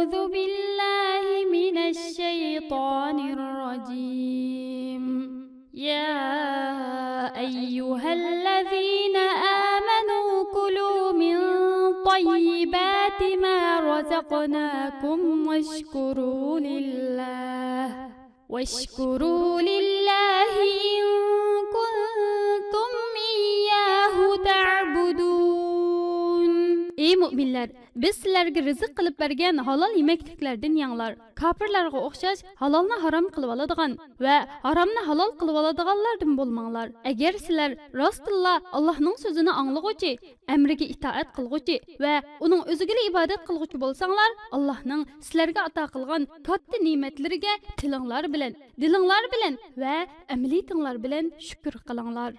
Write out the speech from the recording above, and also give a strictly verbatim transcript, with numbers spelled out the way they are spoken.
أعوذ بالله من الشيطان الرجيم. يا أيها الذين آمنوا كلوا من طيبات ما رزقناكم واشكروا لله واشكروا لله إن كنتم إياه تعبدون. ئەي مۆمىنلەر، بىز سىلەرگە رىزىق قىلىپ بەرگەن ھالال يېمەكلىكلەردىن يەڭلار. كاپىرلارغا ئوخشاش ھالالنى ھارام قىلىۋالىدىغان ۋە ھارامنى ھالال قىلىۋالىدىغانلاردىن بولماڭلار. ئەگەر سىلەر راستتىنلا ئاللاھنىڭ سۆزىنى ئاڭلىغۇچى، ئەمرىگە ئىتائەت قىلغۇچى ۋە ئۇنىڭ ئۆزىگىلا ئىبادەت قىلغۇچى بولساڭلار، ئاللاھنىڭ سىلەرگە ئاتا قىلغان كاتتا نېمەتلىرىگە تىلىڭلار بىلەن، دىلىڭلار بىلەن ۋە ئەمەلىيىتىڭلار بىلەن شۈكۈر قىلىڭلار.